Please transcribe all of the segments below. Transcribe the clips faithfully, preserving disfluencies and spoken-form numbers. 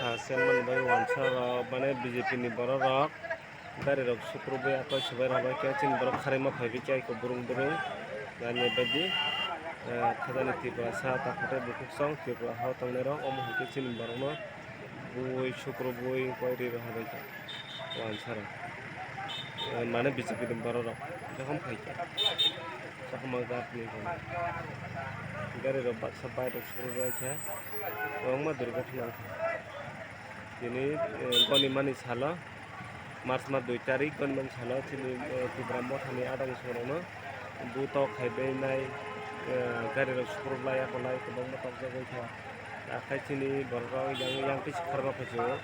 Chairman bai wansarok, mane B J P ni borok rok, gari rok sukrubui apai subai rok bai khe chini borok kharima phaibai khe aiko burung burung, yani badi, eh, khajani Tripura sa takhate bukhuk song Tripura hao tongnai rok, omo hai khe chini borok no bui sukrubui koi ri rok hai bai khe. Wansarok. Eh, mane B J P ni borok rok. Jokhon phaikha. Chakma ghat ni hwn. Gari rok baksa bike rok sukrubui kha. Kwbangma durghatna wngkha. Tini, eh, goni mani salo, March ma dui tarik goni mani salo, chini, eh, Tipra Motha ni adang songrokno butok hai bai nai, eh, gari rok sukrubui ya kwbangma tokjagwi kha. Akhai chini borok rok yang, yang pisi kharma phaio.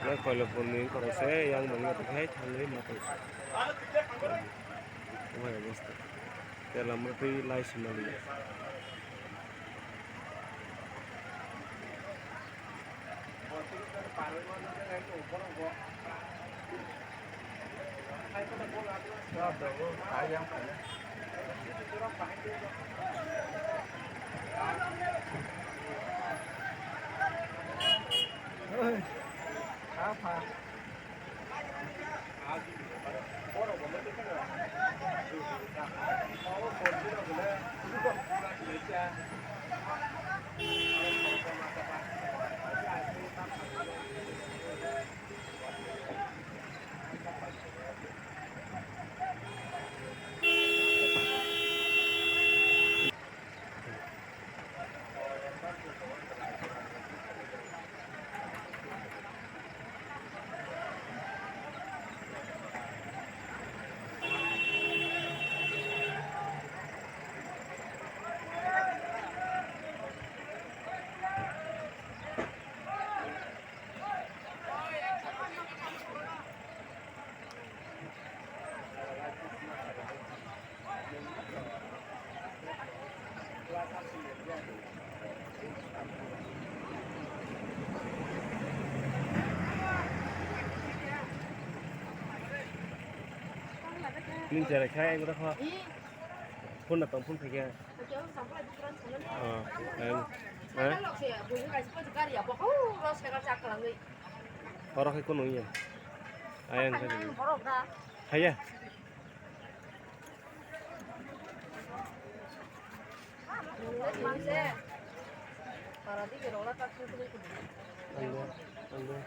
Nang koilok boni korose yang nangya tongkhai thangwi matong. Omo hai obosta. Tei lama twi lai sima liya. Ning cherai khai ang dokho. Phone na tong phone phaikhe. Ah, em. Eh? Oro khai kono iya. Ayang khai. Haya. Ando, ando.